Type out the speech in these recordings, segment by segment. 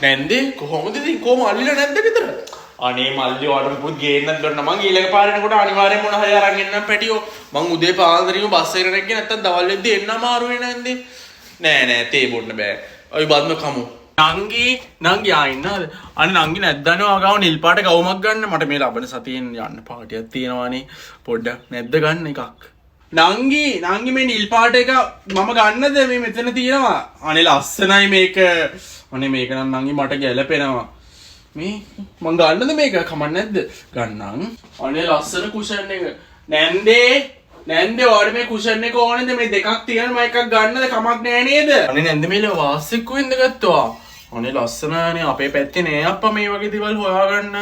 නැන්දේ කොහොමද ඉතින් කොහොම අල්ලිලා නැද්ද ගෙදර? අනේ මල්ලි ඔයාලට මුකුත් ගේන්නත් බැරි නම් මං ඊළඟ පාර එනකොට අනිවාර්යෙන් මොන හරි අරන් එන්නම් පැටියෝ. මං උදේ පාන්දරීම බස් එකට නැග්ගේ නැත්තම් දවල් වෙද්දි එන්න අමාරු වෙන නැන්දේ. නෑ නෑ තේ බොන්න බෑ. අපි බත්ම කමු. නංගි නංගි ආ ඉන්නවද? අනේ නංගි නැද්දනේ ඔයා ගාව නිල් පාට ගවුමක් ගන්න. මට මේ ලබන සතියෙන් යන්න පාටියක් තියෙනවානේ. පොඩ්ඩක් නැද්ද ගන්න එකක්? නංගි නංගි මේ නිල් පාට එක මම ගන්නද? මේ මෙතන තියෙනවා. අනේ ලස්සනයි මේක. අනේ මේක නම් නංගි මට ගැලපෙනවා. මේ මං ගන්නද මේක? කමක් නැද්ද? ගන්නම්. අනේ ලස්සන කුෂන් එක. නැන්දේ නැන්දේ ඔයාලට මේ කුෂන් එක ඕනේද? මේ දෙකක් තියෙනවා මම එකක් ගන්නද? කමක් නෑ නේද? අනේ නැන්දේ මේ වාස් එක කොහෙන්ද ගත්තා? අනේ ලස්සනයිනේ අපේ පැත්තේ නෑ අප්පා මේ වගේ දේවල් හොයාගන්න.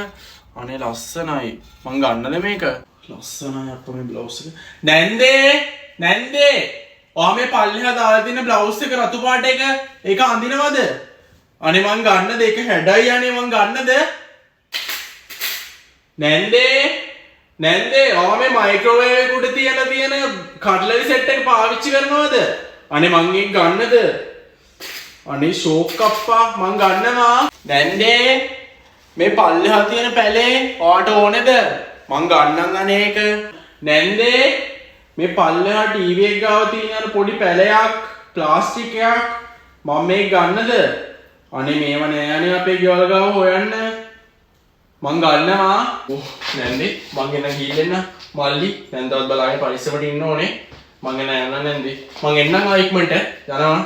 අනේ ලස්සනයි. මං ගන්නද මේක? ලස්සනයි අප්පා මේ බ්ලවුස් එක. නැන්දේ නැන්දේ ඔයා මේ පල්ලෙහා දාලා තියෙන බ්ලවුස් එක රතු පාට එක ඒක අඳිනවද? අනේ මං ගන්නද? ඒක හැඩයි අනේ මං ගන්නද? නැන්දේ නැන්දේ ඔයා මේ මයික්‍රෝවේව් එක උඩ තියලා තියෙන කට්ලරි සෙට් එක පාවිච්චි කරනවද? අනේ මං ඒක ගන්නද? අනේ ෂෝක් අප්පා මං ගන්නවා. නැන්දේ මේ පල්ලෙහා තියෙන පැලේ ඔයාට ඕනේද? මං ගන්නම් අනේ ඒක. නැන්දේ මේ පල්ලෙහා ටීවී එක ගාව තියෙන අර පොඩි පැලයක් ප්ලාස්ටික් එකක් මං මේක ගන්නද? අනේ මේව නෑ අනේ අපේ ගෙවල් ගාව හොයන්න. මං ගන්නවා. ඔව් නැන්දේ මං එන්න ගිහින් එන්න. මල්ලි නැන්දවත් බලාගෙන පරිස්සමට ඉන්න ඕනේ. මං එන්න යන්න නැන්දේ. මං එන්නම් ආ ඉක්මනට යනවා.